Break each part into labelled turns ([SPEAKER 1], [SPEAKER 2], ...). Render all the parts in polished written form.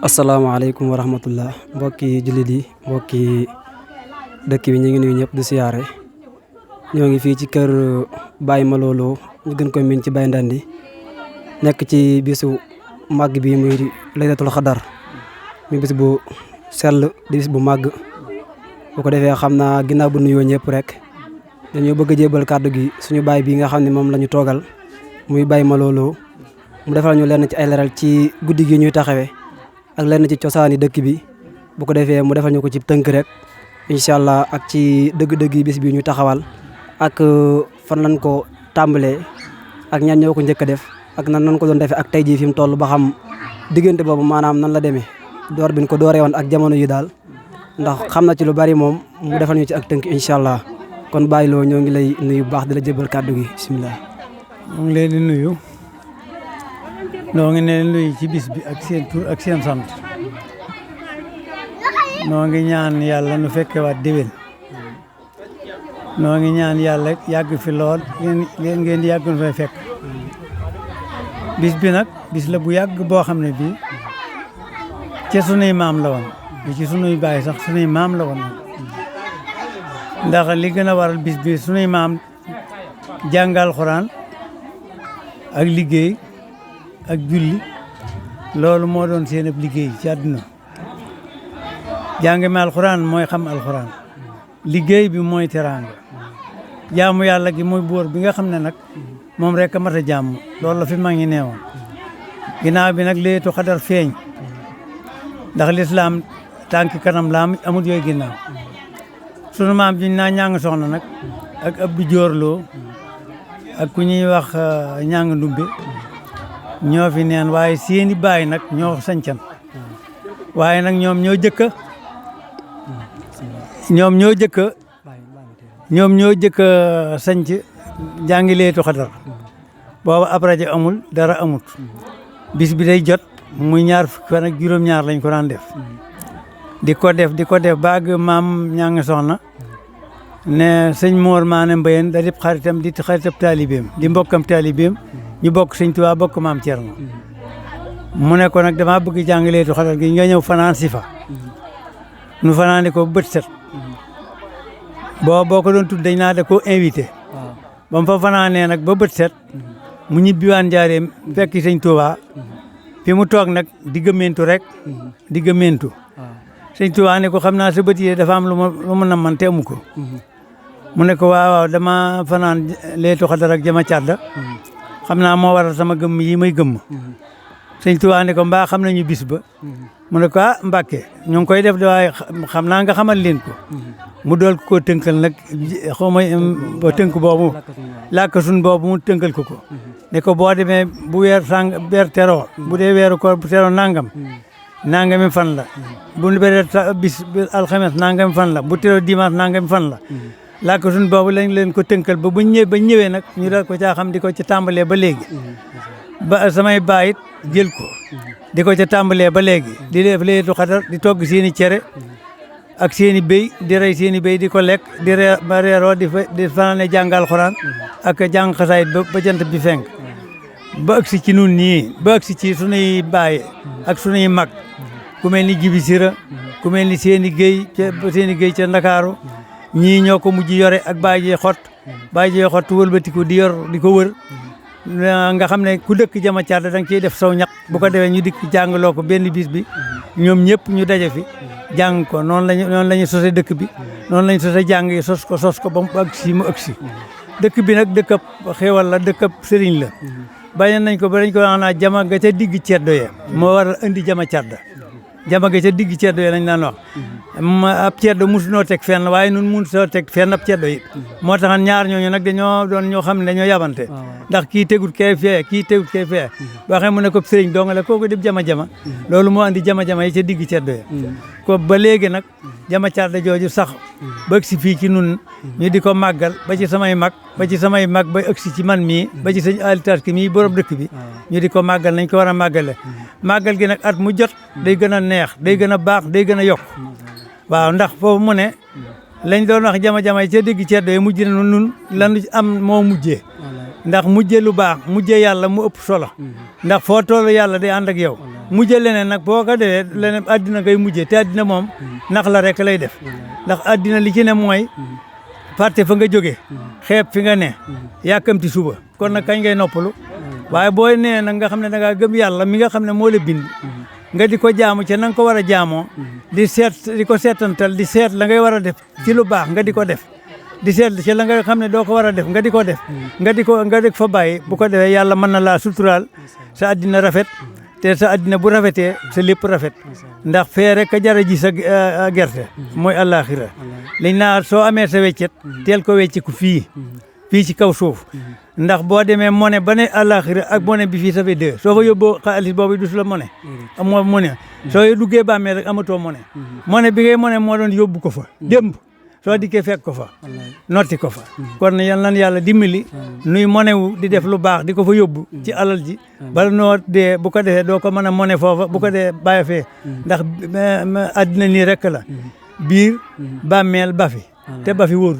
[SPEAKER 1] asalaamaaleykum wa rahmatullah mbokki jullit yi mbokki dëkk bi ñu ngi nuyu ñëpp di siyaare ñoo ngi fii ci kër Baye Malolo ñu gën ko miin ci Baye Ndandi nekk ci bisu màgg bi muy laylatul xadar muy bis bu sell di bis bu màgg bu ko defee xam naa ginnaaw bu nuyoo ñëpp rek dañoo bëgg a jébal kàddu gi suñu baay bi nga xam ne moom la ñu toogal muy Baye Malolo mu defal ñu lenn ci ay leral ci guddi gi ñuy taxawee ak lenn ci cosaani dëkk bi bu ko defee mu defal ñu ko ci tënk rek incha allah ak ci dëgg-dëgg yi bis bi ñu taxawal ak fan lañ ko tàmbalee ak ñan ñoo ko njëkk a def ak nan ko doon defee ak tey jii fi mu toll ba xam diggante boobu maanaam nan la demee door bi ñu ko dooree woon ak jamono yi daal ndax xam na ci lu bari moom mu defal ñu ci ak tënk incha allah kon Baye Lo ñoo ngi lay nuyu bu baax di la jébal kàddu gi bisimilah.
[SPEAKER 2] maa ngi leen di nuyu noo ngi leen nuyu ci bis bi ak seen tur ak seen sant noo ngi ñaan yàlla nu fekkewaat déwén noo ngi ñaan yàlla yàgg fi lool ngeen di yàgg nu fay fekk bis bi nag bis la bu yàgg boo xam ne bii ca sunuy maam la woon bi ci sunuy baay sax sunuy maam la woon ndax li gën a waral bis bi sunuy maam jàngal Alxuraan ak liggéey ak julli loolu moo doon seen ab liggéey ci àdduna jàng mi alxuraan mooy xam alxuraan liggéey bi mooy teraanga jaamu yàlla gi mooy buur bi nga xam ne nag moom rek a mat a jàmm loolu la fi mag ñi neewoon ginnaaw bi nag laylatul xadar feeñ ndax lislaam tànki kanam la amul yooyu ginnaaw sunu maam ji naa ñàng soxna nag ak Abdou Joorloo ak ku ñuy wax ñàng ndumbe ñoo fi neen waaye seeni baay nag ñoo sañcan waaye nag ñoom ñoo jëkk sañc jàngi laylatul xadar booba ab rajo amul dara amut bis bi day jot muy ñaar fukki fan ak juróom-ñaar lañ ko daan def di ko def baag maam ñàng soxna ne sëñ Moor Maane Mbayeen da di xaritam di xaritab taalibeem di mbokkam taalibeem ñu bokk sëñ Tuubaa bokk maam Cerno mu ne ko nag dama bëgg jàng laylatul xadar gi nga ñëw fanaan si fa nu fanaane ko bët set boo ko doon tudd dañ naa da koo invité ba mu fa fanaanee nag ba bët set mu ñibbiwaan njaareem fekk sëñ Tuubaa fi mu toog nag di gëmmentu rek di gëmmentu sëñ Tuubaa ne ko xam naa sa bët yi dafa am lu mu namman te amu ko mu ne ko waaw dama fanaan laylatul xadar ak jama cadda xam naa moo waral sama gëmm yi may gëmm sëñ Tuubaa ne ko mbaa xam nañu bis ba mu ne ko Mbàkke ñu ngi koy def de waaye xam naa nga xamal leen ko mu dool ko tënkal nag xaw ma ba tënk boobu làkkasun boobu mu tënkal ko ne ko boo demee bu weer teroo bu dee weeru koor bu teroo nangami fan la bu beree bis alxames nangami fan la bu teroo dimanche nangami fan la làkkasun boobu lañ leen ko tënkal ba ñëwee nag ñu dal ko caa xam di ko ci tàmbalee ba léegi ba samay baayit jël ko di ko ca tàmbalee ba léegi di def laylatul xadar di togg seeni cere ak seeni béy di rey seeni béy di ko lekk di reeroo di fanaane jàng alxuraan ak jàng xasaayit ba jant bi fenk ba agsi ci nun ñii ba agsi ci sunuy baay ak sunuy mag ku mel ni Jibi Sira ku mel ni seeni géy ca Ndakaaru ñii ñoo ko mujj yore ak baay ji xott wëlbatiku di ko wër nga xam ne ku dëkk jama cadda da nga ciy def saw ñaq bu ko defee ñu dikk jàngaloo ko benn bis bi ñoom ñëpp ñu daje fi jàng ko noonu lañu sose dëkk bi noonu lañu sose jàng yi sos ko ba mu agsi mu agsi dëkk bi nag dëkkab xéewal la dëkkab sëriñ la bañ nañ ko ba dañ ko wax naa jama ga ca digg ceddo ye moo war a indi jama cadda jama ga ca digg ceddo ye lañ daan wax ab ceddo musunoo teg fenn waaye nun mun soo teg fenn ab ceddo yi moo tax ñaar ñooñu nag dañoo doon ñoo xam ne dañoo yabante ndax kii tegut kee fee boo xam mu ne ko sëriñ doo nga la kooku dib jama-jama loolu moo andi jama-jama yi ca digg ceddo yi ko ba léegi nag jama cadda jooju sax ba ëgsi fii ci nun ñu di ko màggal ba ci samay mag ba ëgsi ci man mii ba ci sëñ alitas ki mii borom dëkk bi ñu di ko màggal nañ ko war a màggale màggal gi nag at mu jot day gën a neex day gën a baax day gën a yokk waaw ndax foofu mu ne lañ doon wax jama-jama yi ca digg ceddo yi mujj na nun lanu am moo mujjee ndax mujje lu baax mujje yàlla mu ëpp solo ndax foo toll yàlla day ànd ak yow mujje leneen nag boo ko defee leneen addina ngay mujje te addina moom nax la rek lay def ndax addina li ci ne mooy fàtte fa nga jóge xeeb fi nga ne yàkkamti suba kon nag kañ ngay noppalu waaye booy nee nag nga xam ne da ngaa gëm yàlla mi nga xam ne moo la bind nga di ko jaamu ca na nga ko war a jaamoo di ko seetantal di seet la ngay war a def ci lu baax nga di ko def di seet ci la nga xam ne doo ko war a def nga di ko def nga di fa bàyyi bu ko defee yàlla mën na laa suturaal sa addina rafet te sa addina bu rafetee sa lépp rafet ndax fee rek a jara ji sa gerte mooy àllaaxira liñ naa soo amee sa weccet teel ko wecciku fii ci kaw suuf ndax boo demee monnaie ba ne àllaaxira ak monnaie bi fii ça fait deux soo fa yóbboo xaalis boobu du su la monnaie amoo monnaie soo duggee bàmmee rek amatoo monnaie bi ngay monnaie moo doon yóbbu ko fa démb soo dikkee fekk ko fa notti ko fa kon yal na yàlla dimbali nuy monewu di def lu baax di ko fa yóbbu ci alal ji bala noo dee bu ko defee doo ko mën a mone foofa bu ko dee bàyyi fee ndax addina nii rek la biir bàmmeel ba fi te ba fi wóoru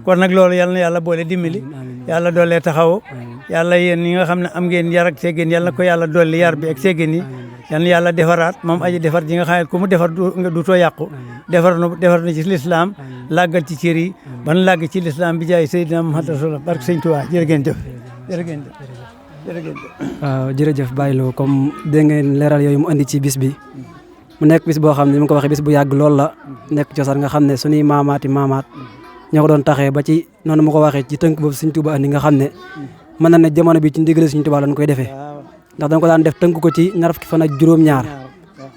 [SPEAKER 2] kon nag loolu yal na yàlla boole dimbali yàlla doole taxaw yàlla yéen ñi nga xam ne am ngeen yar ak teggin yal na ko yàlla dolli yar bi ak teggin yi yal na yàlla defaraat moom aji defar ji nga xam ne ku mu defar du too yàqu defar na ci lislaam làggal ci cër yi ban làgg ci lislaam bi jaay Seydina Muhammad Rasulullah barke Sëñ Tuubaa jërë ngeen jëf
[SPEAKER 1] waaw jërëjëf Baye Lo comme dégg ngeen leeral yooyu mu andi ci bis bi mu nekk bis boo xam ne ni mu ko waxee bis bu yàgg lool la nekk cosaan nga xam ne suñuy maamaat ñoo ko doon taxee ba ci noonu mu ko waxee ci tënk boobu Sëñ Tuubaa andi nga xam ne mën na ne jamono bi ci ndigal Sëñ Tuubaa lañ koy defee ndax dañ ko daan def tënk ko ci ñaar fukki fan ak juróom-ñaar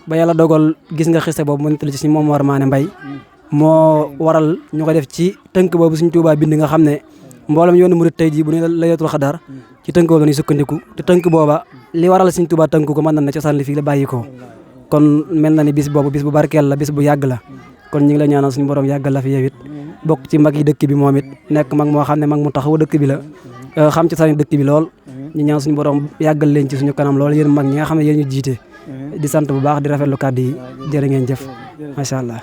[SPEAKER 1] ba yàlla dogal gis nga xiste boobu mu nettali ci moom war maane mbay moo waral ñu ko def ci tënk boobu Sëñ Tuubaa bind nga xam ne mboolem yoonu murid tey jii bu ñu laylatul xadar ci tënk boobu lañuy sukkandiku te tënk booba li waral Sëñ Tuubaa tënk ko mën na ne cosaan li fii la bàyyi ko kon mel na ni bis boobu bis bu barkeel la bis bu yàgg la kon ñu ngi la ñaanal suñu borom yàggal la fi yow it bokk ci mag yi dëkk bi moom it nekk mag moo xam ne mag mu taxaw dëkk bi la xam ci sani dëkk bi lool ñu ñaan suñu borom yàggal leen ci suñu kanam lool yéen mag ñi nga xam ne yéen ñu jiite di sant bu baax di rafetlu kàddu yi jërë ngeen jëf macha allah